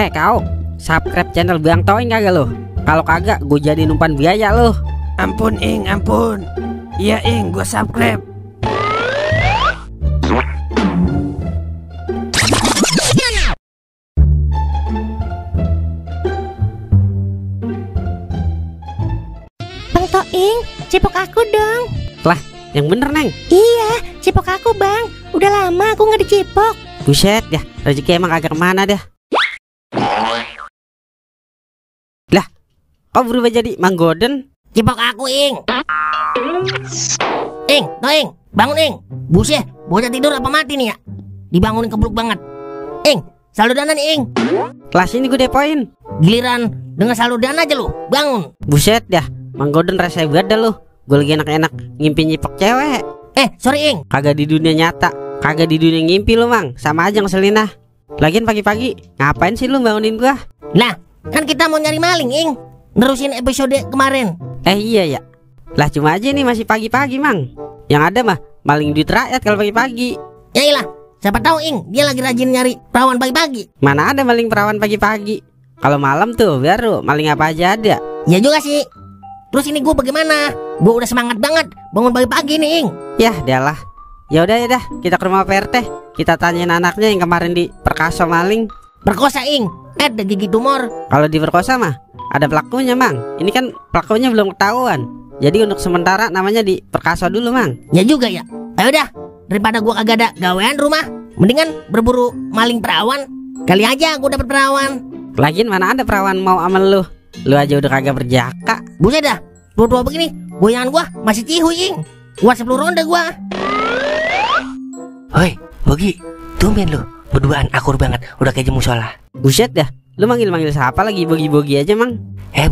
Kau subscribe channel Bang Toing kagak lo? Kalau kagak gue jadi umpan biaya lo. Ampun Ing, ampun. Iya Ing, gue subscribe. Bang Toing, cipok aku dong. Lah, yang bener Neng. Iya, cipok aku bang. Udah lama aku nggak dicipok. Buset ya, rezeki emang kagak kemana dah. Lah, kau berubah jadi Mang Goden? Cipok aku Ing. Ing, Toing, bangun Ing. Buset, bocah tidur apa mati nih ya? Dibangunin kebluk banget. Ing, saldo dana nih Ing. Kelas ini gue depoin. Giliran dengan saldo dana aja lu, bangun. Buset dah, Mang Goden rasa banget dah lu. Gue lagi enak-enak ngimpi nyipok cewek. Sorry Ing. Kagak di dunia nyata, kagak di dunia ngimpi lu Mang. Sama aja ngeselin ah. Lagian pagi-pagi ngapain sih lu bangunin gua? Lah, kan kita mau nyari maling Ing. Nerusin episode kemarin. Iya ya. Lah cuma aja nih masih pagi-pagi Mang. Yang ada mah maling duit rakyat kalau pagi-pagi. Ya iyalah, siapa tahu Ing, dia lagi rajin nyari perawan pagi-pagi. Mana ada maling perawan pagi-pagi. Kalau malam tuh baru maling apa aja ada. Ya juga sih. Terus ini gue bagaimana? Gue udah semangat banget bangun pagi-pagi nih Ing. Yah dialah. Ya udah kita ke rumah PRT. Kita tanyain anaknya yang kemarin diperkosa maling. Perkosa Ing, ada gigi tumor. Kalau diperkosa mah ada pelakunya Mang. Ini kan pelakunya belum ketahuan. Jadi untuk sementara namanya diperkosa dulu Mang. Ya juga ya. Ayo dah, daripada gua kagak ada gawean rumah, mendingan berburu maling perawan. Kali aja gua dapet perawan. Lagian mana ada perawan mau sama lu. Lu aja udah kagak berjaka. Buset dah, tua-tua begini, goyangan gua masih cihuy Ing. Gua 10 ronde gua. Hoi, Bogi, tumben lu. Berduaan akur banget, udah kayak musola. Buset dah, lu manggil-manggil siapa lagi? Bogi-bogi aja Mang.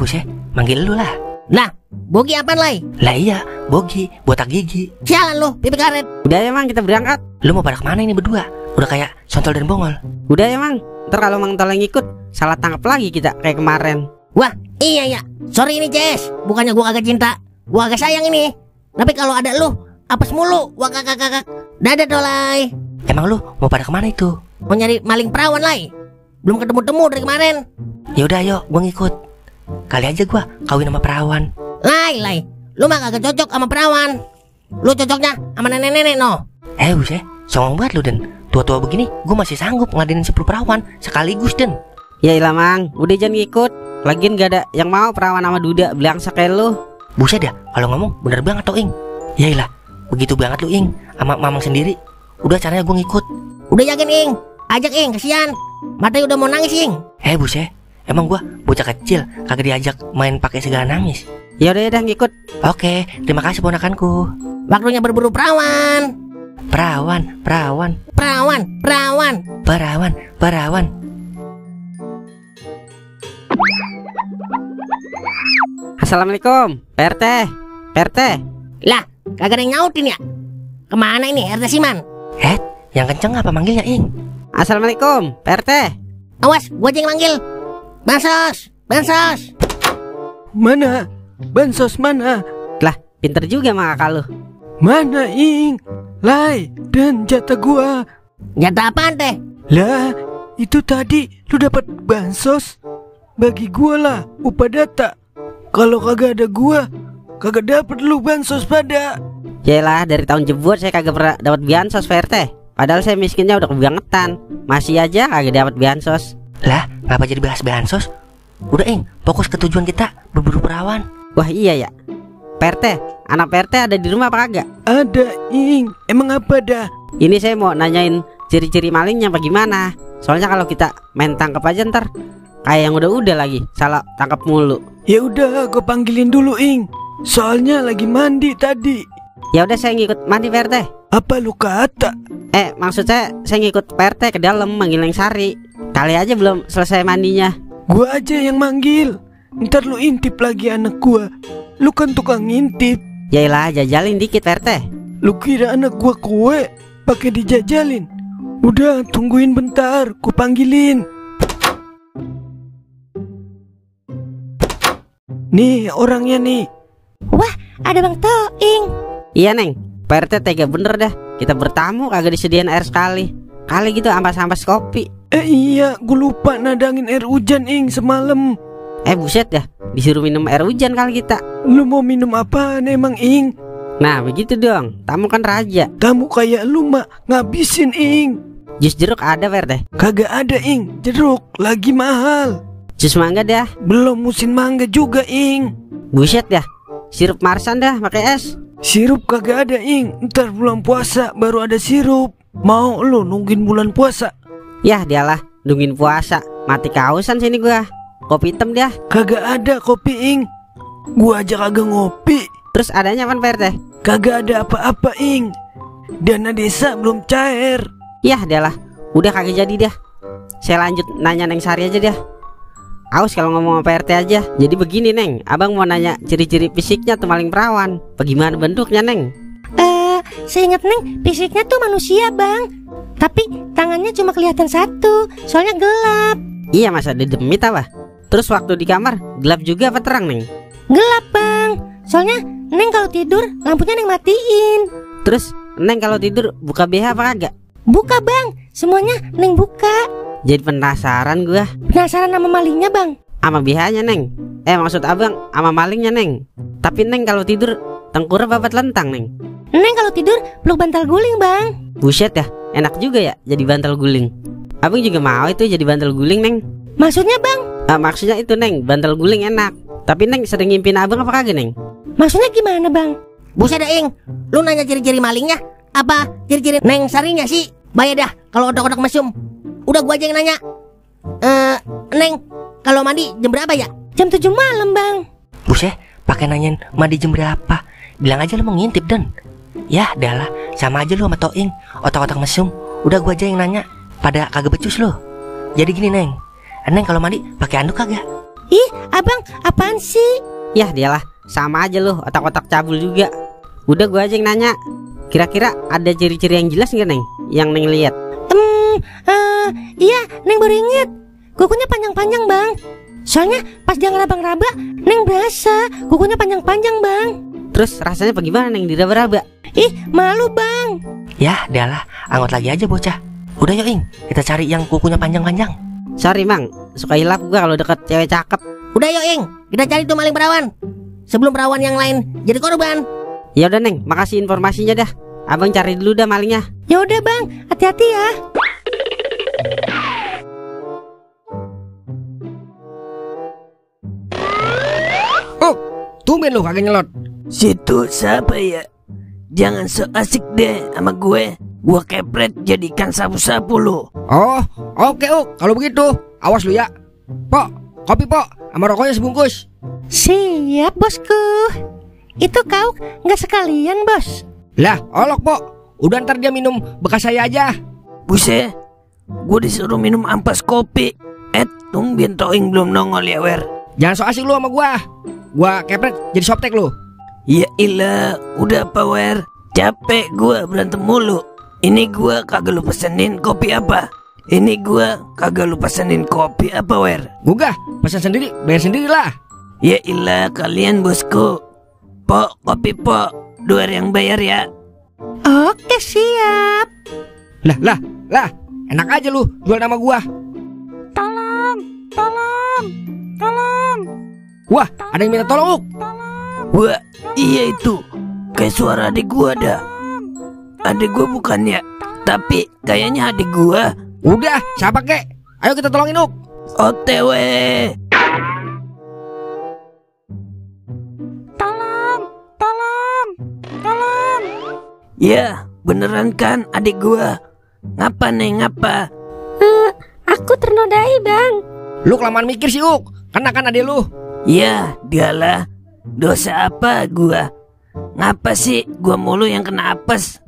Buset, manggil lu lah. Lah, Bogi apaan Lai? Lah iya, Bogi, botak gigi. Sialan lu, pipi karet. Udah ya Mang, kita berangkat. Lu mau pada kemana ini berdua? Udah kayak Sontol dan Bongol. Udah ya Mang, ntar kalau Mang Toleng ikut salah tangkap lagi kita kayak kemarin. Wah, iya ya. Sorry ini Ces, bukannya gua kagak cinta, gua kagak sayang ini. Tapi kalau ada lu, apes mulu. Wah kakak. Dadah Dolai. Emang lu mau pada kemana itu? Mau nyari maling perawan Lai. Belum ketemu-temu dari kemarin. Yaudah ayo, gua ngikut. Kali aja gua kawin sama perawan. Lai, lu mah kagak cocok sama perawan. Lu cocoknya sama nenek-nenek no. Buset, songong banget lu Den. Tua-tua begini, gua masih sanggup ngeladenin 10 perawan sekaligus Den. Ya ilah Mang, udah jangan ngikut. Lagian gak ada yang mau perawan sama duda belangsak kayak lu. Buset dah, kalau ngomong bener banget toh Ing. Ya ilah, begitu banget lu Ing sama Mamang sendiri. Udah caranya gua ngikut. Udah yakin Ing, ajak Ing, kesian. Matanya udah mau nangis Ing. Buset, emang gua bocah kecil kagak diajak main pakai segala nangis. Ya udah ngikut. Oke, terima kasih ponakanku. Waktunya berburu perawan. Perawan. Assalamualaikum, PRT. Lah, kagak ada yang nyautin ya? Kemana ini RT Siman? Yang kenceng apa manggilnya Ing? Assalamualaikum, PRT. Awas, gua aja yang manggil. Bansos. Mana? Bansos mana? Lah, pinter juga Mang kakak lu. Mana Ing? Lai, dan jatah gua. Jatah apaan teh? Lah, itu tadi lu dapat bansos. Bagi gua lah, upah data. Kalau kagak ada gua, kagak dapet lu bansos pada. Yalah, dari tahun jebur saya kagak pernah dapat bansos PRT. Padahal saya miskinnya udah kebangetan. Masih aja kagak dapat bansos. Lah, ngapa jadi bahas bansos? Udah Ing, fokus ke tujuan kita, berburu perawan. Wah iya ya. PRT, anak PRT ada di rumah apa kagak? Ada Ing, emang apa dah? Ini saya mau nanyain ciri-ciri malingnya bagaimana. Soalnya kalau kita main tangkap aja ntar kayak yang udah lagi salah tangkap mulu. Ya udah, gua panggilin dulu Ing. Soalnya lagi mandi tadi. Ya udah saya ngikut mandi PRT. Apa lu kata? Maksud saya ngikut PRT ke dalam manggil Neng Sari. Kali aja belum selesai mandinya. Gua aja yang manggil. Ntar lu intip lagi anak gua. Lu kan tukang ngintip. Yaelah, jajalin dikit PRT. Lu kira anak gua kue pakai dijajalin? Udah, tungguin bentar, ku panggilin. Nih orangnya nih. Wah, ada Bang Toing. Iya Neng, PRT tega bener dah. Kita bertamu kagak disediain air sekali. Kali gitu ampas-ampas kopi. Iya, gue lupa nadangin air hujan ing semalam. Buset ya, disuruh minum air hujan kali kita. Lu mau minum apaan emang ing? Nah begitu dong, tamu kan raja. Tamu kayak lu mah ngabisin ing. Jus jeruk ada Pak RT? Kagak ada ing, jeruk lagi mahal. Jus mangga dah. Belum musim mangga juga ing. Buset ya, sirup marsan dah pakai es. Sirup kagak ada ing, ntar bulan puasa baru ada sirup. Mau lu nungguin bulan puasa? Yah dialah, nungguin puasa. Mati kehausan sini gua. Kopi hitam dia. Kagak ada kopi ing. Gua aja kagak ngopi. Terus adanya apa Pak RT? Kagak ada apa-apa ing. Dana desa belum cair. Yah dialah, udah kagak jadi dah. Saya lanjut nanya Neng Sari aja dah. Aus kalau ngomong sama Pak RT aja. Jadi begini Neng, abang mau nanya ciri-ciri fisiknya tuh maling perawan. Bagaimana bentuknya Neng? Seingat Neng, fisiknya tuh manusia bang. Tapi tangannya cuma kelihatan satu, soalnya gelap. Iya masa didemit apa? Terus waktu di kamar gelap juga apa terang Neng? Gelap bang, soalnya Neng kalau tidur lampunya Neng matiin. Terus Neng kalau tidur buka BH apa kagak? Buka bang, semuanya Neng buka. Jadi penasaran gua. Penasaran sama malingnya bang? Sama BH-nya Neng. Maksud abang sama malingnya Neng. Tapi Neng kalau tidur tengkurap apa telentang Neng? Neng kalau tidur peluk bantal guling bang. Buset ya, enak juga ya jadi bantal guling. Abang juga mau itu jadi bantal guling Neng. Maksudnya bang? Maksudnya itu Neng, bantal guling enak. Tapi Neng sering ngimpin abang apa kagak Neng? Maksudnya gimana bang? Buset dah ing, lu nanya ciri-ciri malingnya? Apa ciri-ciri Neng Sarinya sih? Bayar dah kalau otak-otak mesum. Udah gua aja yang nanya. Neng, kalau mandi jam berapa ya? Jam 7 malam bang. Buset, pakai nanyain mandi jam berapa? Bilang aja lu mau ngintip Dan. Ya adalah, sama aja lu sama Toing, otak-otak mesum. Udah gua aja yang nanya, pada kagak becus lu. Jadi gini Neng, Neng kalau mandi pakai anduk kagak? Ih abang, apaan sih? Yah dialah, sama aja lu otak-otak cabul juga. Udah gua aja yang nanya. Kira-kira ada ciri-ciri yang jelas nggak Neng? Yang Neng lihat? Iya Neng baru inget, kukunya panjang-panjang bang. Soalnya pas dia ngeraba-ngeraba, Neng berasa kukunya panjang-panjang bang. Terus rasanya bagaimana Neng diraba-raba? Ih malu bang. Ya adalah, anggot lagi aja bocah. Udah yuk Ing, kita cari yang kukunya panjang-panjang. Sorry Mang, suka hilap gua kalau deket cewek cakep. Udah yuk ing, kita cari tuh maling perawan sebelum perawan yang lain jadi korban. Ya udah Neng, makasih informasinya dah. Abang cari dulu dah malingnya. Ya udah bang, hati-hati ya. Tumben lu kagak nyelot. Situ siapa ya? Jangan so asik deh sama gue. Gua kepret jadikan sapu-sapu lu. Oh, oke kalau begitu awas lu ya. Pok, kopi pok, sama rokoknya sebungkus. Siap bosku. Itu kau nggak sekalian bos? Lah, olok pok. Udah ntar dia minum bekas saya aja. Buset, gue disuruh minum ampas kopi. Tumben Toing belum nongol ya wer. Jangan so asik lu sama gua. Gua kepret jadi softtek lu. Ya ilah, udah power. Capek gua berantem mulu. Ini gua kagak lu pesenin kopi apa? Ini gua kagak lu pesenin kopi apa wer? Gugah, pesan sendiri, bayar sendiri lah. Ya ilah kalian bosku. Pok, kopi pok. 2 yang bayar ya. Oke siap. Lah, enak aja lu jual nama gua. Tolong. Wah, ada yang minta tolong. Wah, iya itu. Kayak suara adik gua dah. Adik gua bukan ya? Tapi kayaknya adik gua. Udah, siapa kek? Ayo kita tolongin Uk. OTW. Tolong. Ya, beneran kan adik gua? Ngapa Neng, ngapa? Aku ternodai bang. Lu kelamaan mikir sih Uk. Kena kan adek lu. Ya, dialah. Dosa apa gua? Ngapa sih gua mulu yang kena apes?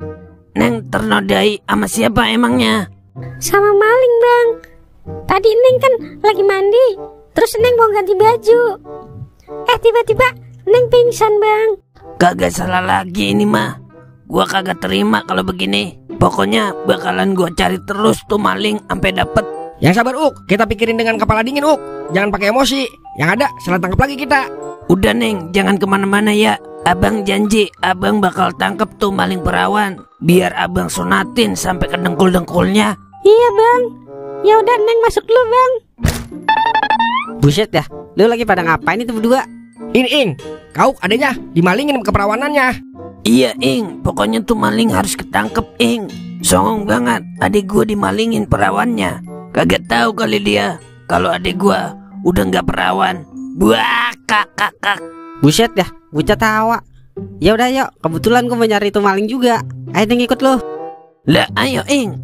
Neng ternodai sama siapa emangnya? Sama maling bang. Tadi Neng kan lagi mandi, terus Neng mau ganti baju. Tiba-tiba Neng pingsan bang. Kagak salah lagi ini mah. Gua kagak terima kalau begini. Pokoknya bakalan gua cari terus tuh maling sampai dapet. Yang sabar Uk, kita pikirin dengan kepala dingin Uk. Jangan pakai emosi. Yang ada salah tangkap lagi kita. Udah Neng, jangan kemana-mana ya. Abang janji, abang bakal tangkep tuh maling perawan. Biar abang sunatin sampai ke dengkul-dengkulnya. Iya bang. Ya udah Neng masuk dulu bang. Buset dah, lu lagi pada ngapain itu berdua? Ini Ing, kau adanya dimalingin keperawanannya. Iya Ing, pokoknya tuh maling harus ketangkep Ing. Songong banget, adik gua dimalingin perawannya. Kagak tahu kali dia kalau adik gua udah nggak perawan. Buah kakak. Buset dah, bocah tawa. Ya udah yuk, kebetulan gue mau nyari itu maling juga. Ayo Neng ikut lu. Lah ayo Ing,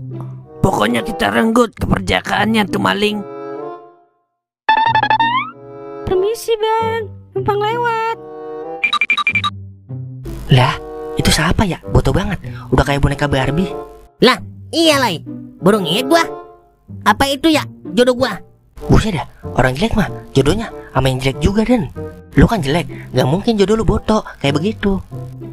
pokoknya kita renggut keperjakaannya tuh maling. Permisi bang, numpang lewat. Lah, itu siapa ya? Boto banget. Udah kayak boneka Barbie. Lah, iya Lai. Baru nginget gua. Apa itu ya jodoh gua? Buset dah, orang jelek mah jodohnya sama yang jelek juga Den. Lu kan jelek, gak mungkin jodoh lu botok kayak begitu.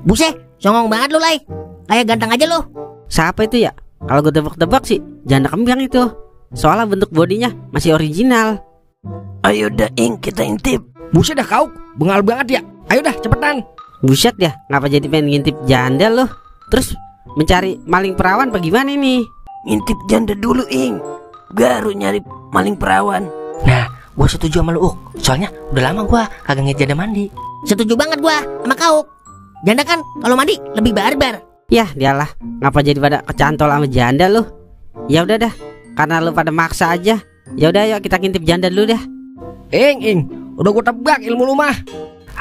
Buset, songong banget lu Lai. Kayak ganteng aja lu. Siapa itu ya? Kalau gue tebak-tebak sih janda kembar itu. Soalnya bentuk bodinya masih original. Ayo dah Ing, kita intip. Buset dah kau, bengal banget ya. Ayo dah cepetan. Buset ya, ngapa jadi pengen ngintip janda loh? Terus mencari maling perawan apa gimana ini? Ngintip janda dulu Ing, baru nyari maling perawan. Nah, gua setuju sama lu Uk. Soalnya udah lama gua kagak ngeliat janda mandi. Setuju banget gua sama kau. Janda kan kalau mandi lebih barbar. Yah dialah, ngapa jadi pada kecantol sama janda loh? Ya udah dah, karena lu pada maksa aja. Ya udah yuk kita ngintip janda dulu dah. Ing, udah gue tebak ilmu lu mah.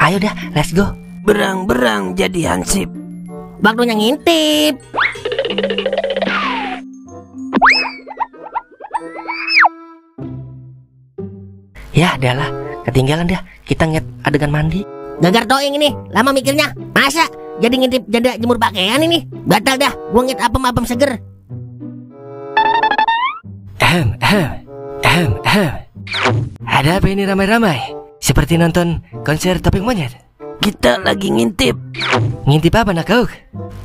Ayo dah, let's go. Berang-berang jadi hansip. Waktunya ngintip. Ya, adalah ketinggalan dah. Kita ngeliat adegan mandi. Gagar toing ini, lama mikirnya. Masa jadi ngintip janda jemur pakaian ini? Batal dah, gua ngintip apem-apem seger. Ada apa ini ramai-ramai? Seperti nonton konser topeng monyet. Kita lagi ngintip. Ngintip apa nak kau?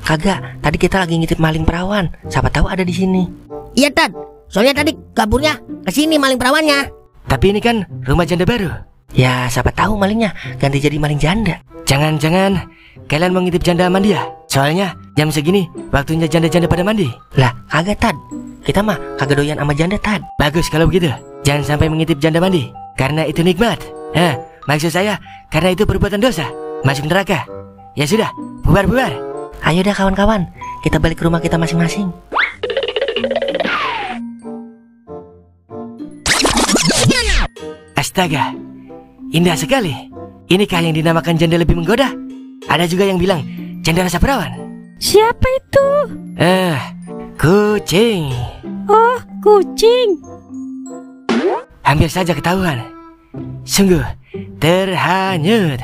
Kagak, tadi kita lagi ngintip maling perawan. Siapa tahu ada di sini. Iya Tad, soalnya tadi kaburnya ke sini maling perawannya. Tapi ini kan rumah janda baru. Ya, siapa tahu malingnya ganti jadi maling janda. Jangan-jangan kalian mau ngintip janda mandi ya? Soalnya jam segini waktunya janda-janda pada mandi. Lah, kagak Tad. Kita mah kagak doyan sama janda Tad. Bagus kalau begitu. Jangan sampai mengintip janda mandi, karena itu nikmat. Maksud saya karena itu perbuatan dosa, masuk neraka. Ya sudah, bubar. Ayo dah kawan-kawan, kita balik ke rumah kita masing-masing. Astaga, indah sekali. Inikah yang dinamakan janda lebih menggoda? Ada juga yang bilang janda rasa perawan. Siapa itu? Kucing. Oh, kucing. Hampir saja ketahuan. Sungguh terhanyut.